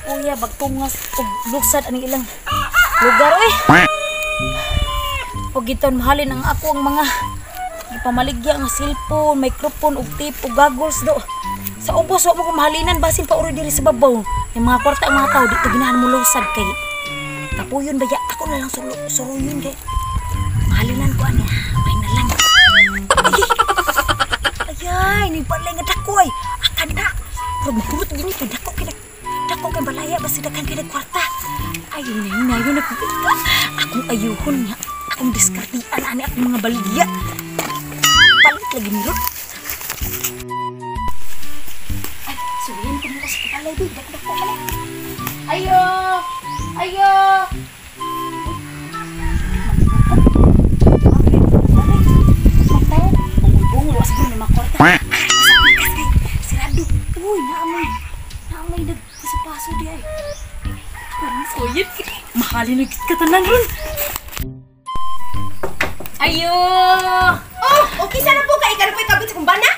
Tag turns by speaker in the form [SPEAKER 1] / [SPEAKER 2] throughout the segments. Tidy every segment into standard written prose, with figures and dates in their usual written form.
[SPEAKER 1] Kapuya bagtungas og lugsad ani ilang lugar oy. Pag giton mahalin ang ako ang mga gipamaligya nga cellphone, microphone ug tape ug goggles do. Sa ubos wa mo ko mahalinan basin pa uri diri sa babaw. May mga kwarta ang mga tao dito ginahan mo lusad kay kapuyon ba ya ako na lang suruyon kay mahalinan ko ani. May na lang. Ay, ay, ni balay nga dako ay. Akan na. Pero mahurot gini kay dako kay dako kay balaya basi daghan kay kwarta. Ay, na yun akong ayuhon nga. Akong diskartian ani akong mga baligya. Palit lagi ni Ron. Ay, sulian ko mo sa kabalay di. Dako dako ali. Ayo. Ayo. Uy, naamay nagpaso-paso di ay. Soyit, mahalin na katanan ron. Ayo!
[SPEAKER 2] Oh, okay sana po ka. Ikaw na po ikabit sa kumbana?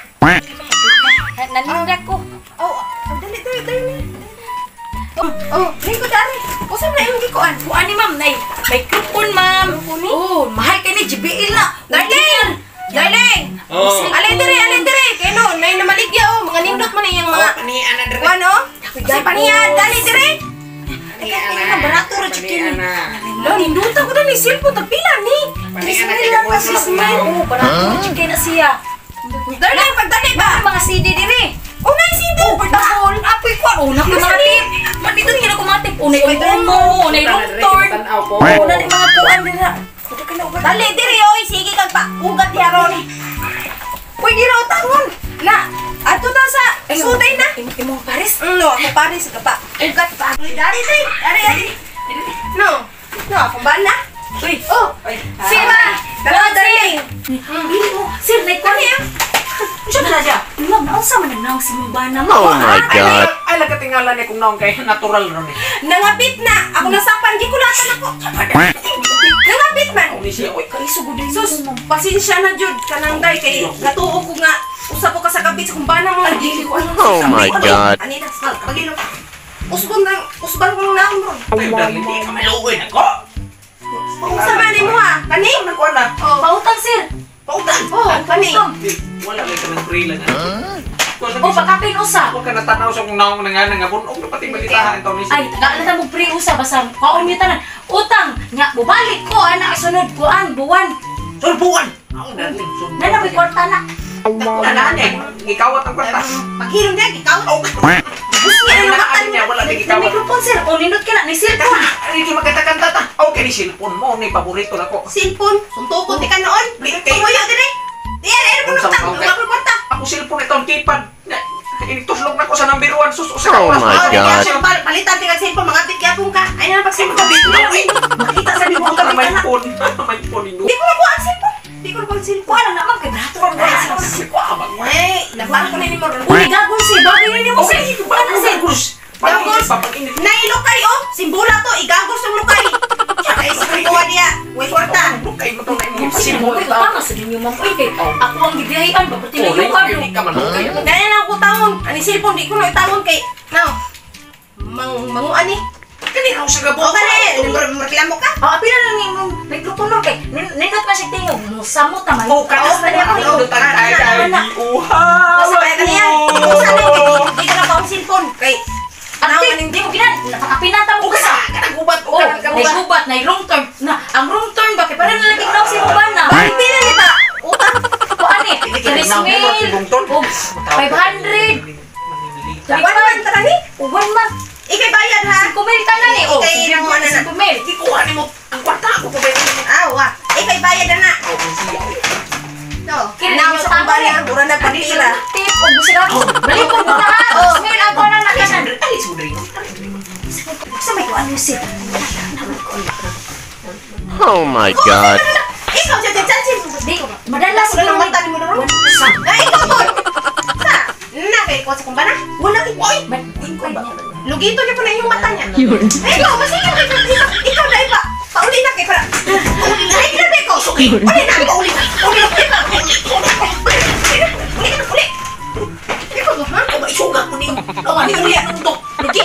[SPEAKER 1] Naninda ko.
[SPEAKER 2] Oh, dali, dali, dali. Oh, rin ko dari. Usa na imong gikuan?
[SPEAKER 1] Kuan ni ma'am, nay. May coupon, ma'am. Oh, mahal kay ni JBL na.
[SPEAKER 2] Darling! Darling!
[SPEAKER 3] Oh.
[SPEAKER 2] Alay dire, alay dire. Kay no, nay namaligya oh, mga nindot man iyang mga.
[SPEAKER 3] Oh, panian na dire.
[SPEAKER 2] Kuan oh. Kasi panian, dali dire.
[SPEAKER 1] Teka, barato ra jud kini.
[SPEAKER 2] Lo, ninduta ko ni cellphone tagpila ni.
[SPEAKER 3] Panian na
[SPEAKER 1] kay
[SPEAKER 3] kay
[SPEAKER 1] Smile. Oh, barato ra jud kay na siya.
[SPEAKER 2] Darling, pagdali ba?
[SPEAKER 1] Mga CD dire.
[SPEAKER 2] Oh, nay CD.
[SPEAKER 1] Portable. Apoy kuan oh, na mga tip. Manindot kini ko mga tip. Unay umo, unay wrong turn. Una ni mga kuan dira.
[SPEAKER 2] Dali dire oy, sige kag pa ugat diha ron. Uy, di raw tangon. Na, ato ta sa suday na.
[SPEAKER 1] Imong pares?
[SPEAKER 2] No, ako pares ka pa. Ugat pa. Uy, dari dari, dari dari. No. No, ako ba na?
[SPEAKER 1] Uy.
[SPEAKER 2] Oh.
[SPEAKER 1] Sir,
[SPEAKER 2] Dala darling.
[SPEAKER 1] Dili mo. Sir, nay kuan niya. Unsa na siya? Ma'am, naunsa man ang naong si mong bana mo?
[SPEAKER 4] Oh my God.
[SPEAKER 3] Ay, lagatingala ni kung naong kay natural ron eh.
[SPEAKER 2] Nangapit na. Ako nasapan, gikulatan ako. Nangapit man.
[SPEAKER 3] Uli siya, oy.
[SPEAKER 1] Kaisog gud
[SPEAKER 2] Sus, pasensya na jud kanang day kay natuo ko nga usa ko ka sa kapit sa kumbana mo.
[SPEAKER 1] Dili ko ano.
[SPEAKER 4] Oh my God.
[SPEAKER 2] Ani na, pagilo. Usbon nang usban ko nang naon ron.
[SPEAKER 3] Ay, darling, di ka maluoy nako.
[SPEAKER 2] Unsa man nimo ha? Kani?
[SPEAKER 3] Nagkuan na.
[SPEAKER 2] Oh,
[SPEAKER 1] Pautang sir.
[SPEAKER 3] Pautang.
[SPEAKER 2] Oh, kani.
[SPEAKER 3] Wala lay ka ng free lang.
[SPEAKER 1] Oh, pakapin usa.
[SPEAKER 3] Wa ka natanaw sa kung naong nanganang nga bunog na pati balitahan taon ni siya.
[SPEAKER 1] Ay, naala mo pre usa basta kaon mi tanan. Utang nya bubalik ko ana sunod kuan buwan.
[SPEAKER 3] Sunod buwan. Ako darling, sunod.
[SPEAKER 1] Nana may kwarta na.
[SPEAKER 3] Nana niya, gikawat ang kwarta.
[SPEAKER 2] Paghilom niya, gikawat.
[SPEAKER 3] Gusto
[SPEAKER 2] niya na mata
[SPEAKER 3] niya, wala lagi
[SPEAKER 1] Na microphone sir, o nindot ka na ni cellphone.
[SPEAKER 3] Ay, di magkanta-kanta ta. Okay ni cellphone mo ni paborito nako.
[SPEAKER 2] Cellphone, suntukon ti ka noon. Tumuyo dire. Di ay ay utang, wala ko kwarta.
[SPEAKER 3] Ako cellphone itong keypad. Inituslog na ko sa number 1 sus usa
[SPEAKER 4] Oh my God.
[SPEAKER 2] Palitan ti kag cellphone, mangapit gyapon ka. Ay na pag cellphone. Makita sa nimo ang
[SPEAKER 3] May
[SPEAKER 2] kapit.
[SPEAKER 3] phone. May phone ni.
[SPEAKER 2] Di ko na kuha ang cellphone. Di ko na kuha ang cellphone.
[SPEAKER 1] Kuan na ma'am kay barato ra man.
[SPEAKER 2] Eh, laban ko na nimo.
[SPEAKER 1] Uy, gagol sir, bagay ni mo sir. Ano sir?
[SPEAKER 2] Gagos. Nailukay oh, simbula to, igagos ang lukay. Ay sa kuha niya, way kwarta.
[SPEAKER 3] Lukay mo to na imong
[SPEAKER 1] Sir,
[SPEAKER 3] simbol.
[SPEAKER 1] tama sa ninyo ma'am. Uy, kay ako ang gibiyahan ba pati na yung ano.
[SPEAKER 3] Di ka man lukay.
[SPEAKER 2] Dali lang ko tawon. Ani cellphone di ko na itawon kay now. Mang manguan ni.
[SPEAKER 3] Kani raw sa gabo.
[SPEAKER 2] O kani, reklamo ka.
[SPEAKER 1] Oh, apila lang ni imong microphone ma'am kay nindot man siya tingog. Musamot ta man.
[SPEAKER 3] Oh, kanas na niya pindutan ay kay uha.
[SPEAKER 2] Basta kaya kaniya. Usa na kay di ka na pa ang cellphone kay
[SPEAKER 1] Ate, di mo ginan, nakapinata mo
[SPEAKER 3] Uga
[SPEAKER 1] sa.
[SPEAKER 3] kanang gubat
[SPEAKER 1] Oh,
[SPEAKER 3] o kanang
[SPEAKER 1] may
[SPEAKER 3] gubat.
[SPEAKER 1] gubat, na wrong turn. Na, ang wrong turn ba kay para na lagi naw si Rubana.
[SPEAKER 2] Bakit pila ni ba? Utang.
[SPEAKER 1] Kuan eh, 3,000. Oh, 500.
[SPEAKER 2] One month ta ni?
[SPEAKER 1] Oh, 1 month.
[SPEAKER 2] Ikay bayad ha.
[SPEAKER 1] 5,000 tanan eh. Oh,
[SPEAKER 2] Ikay nanguan na na.
[SPEAKER 1] 5,000.
[SPEAKER 3] Gikuha nimo ang kwarta ako pa ba nimo.
[SPEAKER 2] Ah, wa. Ikay bayad na na.
[SPEAKER 3] Oh, siya.
[SPEAKER 2] No.
[SPEAKER 1] Kira,
[SPEAKER 2] Now
[SPEAKER 1] yung
[SPEAKER 2] sa kumbana,
[SPEAKER 1] tama eh.
[SPEAKER 2] mura na pagpila.
[SPEAKER 1] Tip, og busig ako. Balikon mo na ha. Smell ako na na kanan.
[SPEAKER 3] Ay, sudri.
[SPEAKER 1] Sa may kuan sir.
[SPEAKER 4] Oh my God.
[SPEAKER 2] Ikaw siya siya siya.
[SPEAKER 1] Di, madala
[SPEAKER 2] Wala
[SPEAKER 1] siguro.
[SPEAKER 2] nang mata ni mo ron. Ay, ikaw to. Sa, na kay ko sa kumbana. Wala kay oy. Lugito niya po na yung mata niya. Ay, ikaw masige kay ikaw na iba. Pauli na kay para. Pauli na. Ay, grabe ko. Uli na, pauli na. Uli na, uli na. Uli na, uli. Ikaw ha?
[SPEAKER 3] Ako ba isuga ko ni. Awa ni uli anong to.
[SPEAKER 2] Lugi.